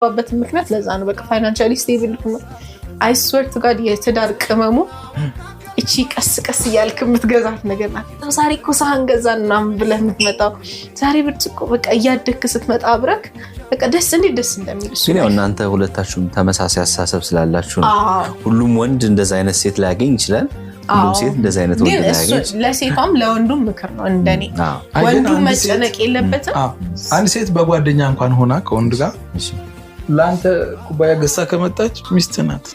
የማላገባበት ምክንያት ለዛ ነው። በቃ financially stable I swear to God የትዳር ቅመሙ እቺ ቀስ ቀስ እያልክ የምትገዛት ነገር ናት። ዛሬ እኮ ሳህን ገዛን ምናምን ብለህ የምትመጣው፣ ዛሬ ብርጭቆ፣ በቃ እያደግክ ስትመጣ አብረክ በቃ ደስ እንዴት ደስ እንደሚል እሱ። ግን ያው እናንተ ሁለታችሁም ተመሳሳይ አስተሳሰብ ስላላችሁ ነው። ሁሉም ወንድ እንደዛ አይነት ሴት ላያገኝ ይችላል። ሁሉም ሴት እንደዛ አይነት ወንድ ግን እሱ ላያገኝ ይችላል። ለሴቷም ለወንዱም ምክር ነው እንደኔ። አይ፣ ግን ወንዱ አንድ መጨነቅ የለበትም። አዎ፣ አንድ ሴት በጓደኛ እንኳን ሆና ከወንድ ጋር ለአንተ ኩባያ ገዝታ ከመጣች ሚስት ናት።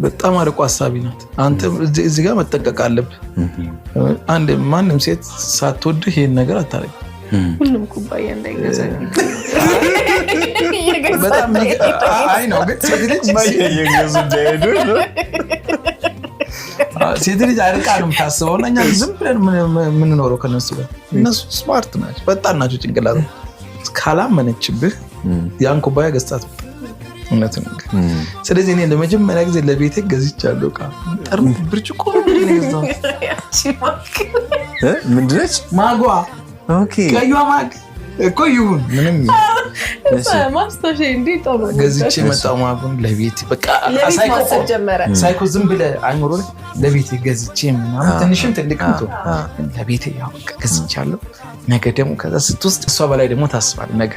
በጣም አርቆ ሀሳቢ ናት። አንተ እዚህ ጋር መጠንቀቅ አለብህ። አንድ ማንም ሴት ሳትወድህ ይሄን ነገር አታደርግም። ሁሉም ኩባያ እንዳይገዛ። በጣም አይ ነው፣ ግን ሴት ልጅ አርቃ ነው የምታስበው እና እኛ ዝም ብለን የምንኖረው ከነሱ ጋር። እነሱ smart ናቸው፣ ፈጣን ናቸው። ጭንቅላት ካላመነችብህ ያን ኩባያ ገዝታት እውነት ነው። ስለዚህ እኔ ለመጀመሪያ ጊዜ ለቤቴ ገዝቻለሁ ዕቃ፣ ጠርሙስ፣ ብርጭቆ ነው የገዛሁት። ምንድን ነች? ማጓ። ቀዩዋ mug እኮ ይሁን ምንም። ማስታወሻ እንዴ ጥሩ። ገዝቼ መጣሁ mug ኡን ለቤቴ በቃ። ለቤት ሳይኮ ማሰብ ጀመረ። ሳይኮ ዝም ብለህ አይምሮ ላይ ለቤቴ ገዝቼ ምናምን ትንሽም ትልቅም ትሆን ለቤቴ ያው በቃ ገዝቻለሁ። ነገ ደግሞ ከዛ ስትወስድ እሷ በላይ ደግሞ ታስባለህ። ነገ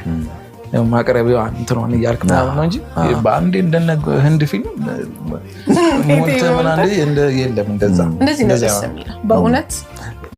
ማቅረቢያ እንትኗን እያልክ ምናምን ነው እንጂ በአንዴ እንደነ ህንድ ፊልም ሞልተህ ምናምን የለም እንደዛ። እንደዚህ ነው እንደዚያ ደስ የሚለው በእውነት።